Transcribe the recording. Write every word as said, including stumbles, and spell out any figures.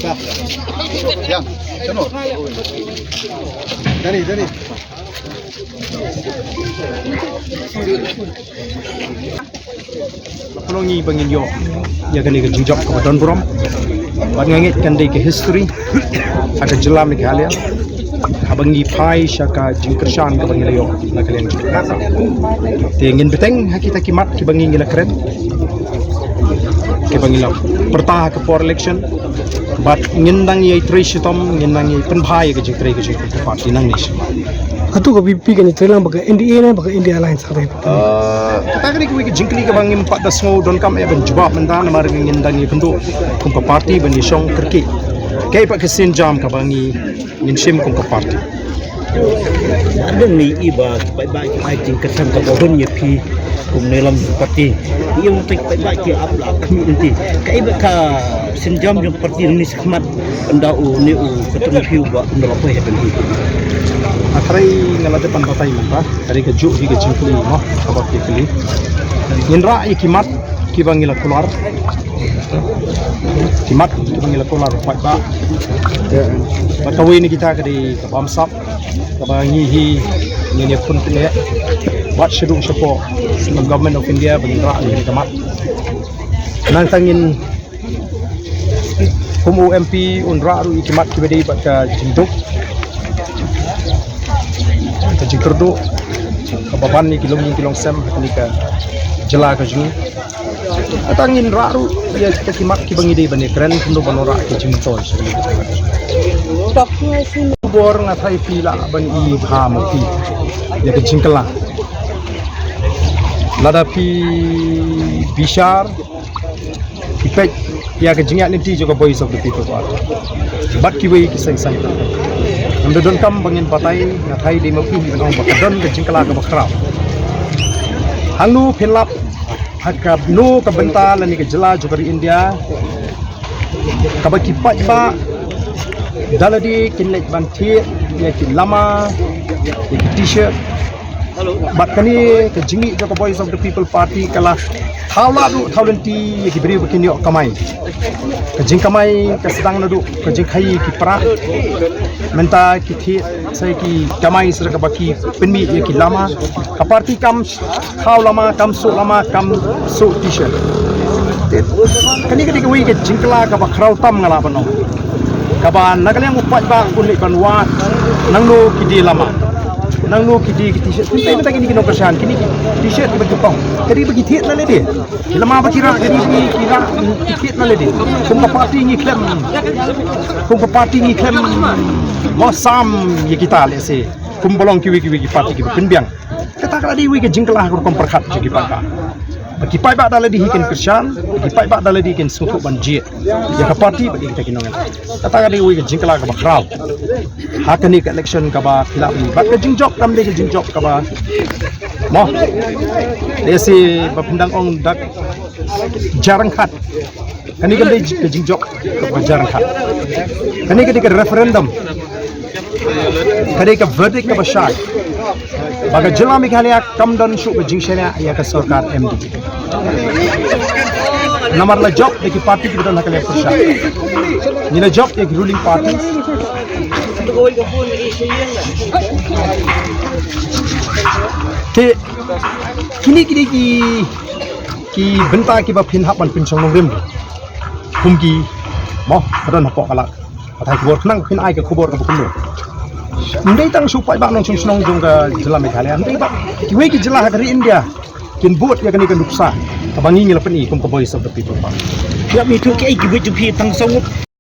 Yang, sano. Dani, Dani. Pynlong ngi ba ngin ïoh ïa kane ka jingjop kaba don burom. Bad nga ngeit kan dei ka history ha ka jylla Meghalaya, haba ngi phai sha ka jingkyrshan kaba ngi la ïoh na ka liang jong ka. Te ngin bteng ha kita ki mat kiba ngi ngi la kren, kiba ngi la pyrta ha ka por election. Bad ngin dang ïai trei shitom, ngin dang ïai pynbha ïa ka jingtrei ka jong ka party nangne sha. Hato ka V P P kan ïai trei lang bad ka N D A ne bad ka India Alliance? Kata ka dei kawei ka jingkylli kaba ngim pat da sngew donkam ïa ban jubab mynta, namar ngin dang ïakynduh kum ka party ban ïashong kyrkieh. Kaei pat ka sienjam kaba ngi ngin shim kum ka party. Hadien ngi i ba ki paidbah ki ai jingkyrshan kaba bun ïa phi kum nongïalam party. Ïa u paidbah ki ap la khmih lynti. Kaei pat ka sienjam jong party ngi shakhmat ynda u ne u kyrtong phi u ba ynda la poi ha phi. Hynrei nga la dep ban batai mynta. Ka dei kajuh hi ka jingkylli mo, kaba phi kylli. Ngin rah ïa ki mat kiba ngi la kular. Ki mat kiba ngi la kular pat ba. Bad kawei na kita ka dei ka bamsap kaba ngi hi ngin ïa pynpyneh. Bad shaduh shapoh ka Government of India ba ngin rah ïa ka mat. Nangta ngin Kum u M P un rah ruh ïa ki mat kiba dei bad ka jingduk, ka jingkyrduh kaba ban ïa ki longïing ki longsem ha kane ka jylla ka jong ngi. Kata ngin rah ruh ïa kita ki mat kiba ngi dei ban ïakren kumno ban wanrah ka jingmyntoi sha kane ka jylla. Khubor nga tharai phi lah ban i bha ma phi ïa ka jingkylla. Lada phi bishar Ki peit ïa ka jingïaid lynti jong ka Voice of the People Party bad kiwei ki seng saiñ. Ngam da donkam ba ngin batai, nga tharai dei ma phi ngi ong ba ka don ka jingkylla kaba khraw. Hangno phin lap ha kano ka bynta lane ka jylla jong ka ri India kaba ki paidbah da lade kin leit ban thied ïa ki lama, ïa ki T-shirt. Bad kane ka jingmih jong ka Voice of the People Party ka la thaw lad ruh thaw lynti ïa ki briew ba kin ïoh kamai. Ka jingkamai ka sdang naduh ka jingkhaii ki pra. Mynta ki thied sa ki kamai sa kaba ki pynmih ïa ki lama. Ka party kam thaw lama, kam suh lama, kam suh T-shirt. Kane ka dei kawei ka jingkylla kaba khraw tam nga lah ban ong. Kaba na ka liang u paidbah un leit ban wad nangno ki die lama, nangno ki die ki T-shirt. Kine mynta kine ki nongkyrshan, kine ki T-shirt kiba ki pong, ka dei ba ki thied na lade. Ki lama ba ki rah, ka dei ba ki rah, ki thied na lade. Kum ka party ngi khlem, kum ka party ngi khlem mo sam ïa kita lehse. Kum ba long kiwei kiwei ki party kiba pynbiang. Kata ka la dei wei ka jingkylla ha ka rukom pyrkhat jong ki paidbah. Ba ki paidbah da lade hi kin kyrshan, ba ki paidbah da lade hi kin sngewthuh ban jied ïa ka party bad ïa kita ki nongïalam. Kata ka dei wei ka jingkylla kaba khraw ha kane ka election kaba phi lah ban, bad ka jingjop kam dei ka jingjop kaba mo. Lehse ba phin dang ong dak jarang khat. Kane ka dei ka jingjop kaba jar khat. Kane ka dei ka referendum. Ka dei ka verdict kaba shai ba ka jylla Meghalaya kam don shuh ka jingshaniah ïa ka sorkar M D A. Namar la jop da ki party kiba don ha ka liang pyrshah. Ngi la jop ïa ki ruling party. Te kine kine ki ki bynta kiba phin hap ban pynshong nongrim kum ki mo ba don hapoh ka lad. Kata khubor khnang phin ai ka khubor kaba kumno. Ym dei tang shu paidbah nongshong shnong jong ka jylla Meghalaya, ym dei ba kiwei ki jylla ha ka ri India kin bud ïa kane ka nuksa kaba ngi ngi la pyni kum ka Voice of the People Party. Ïa mi tu ki ai ki bud jong phi tang saw ngut.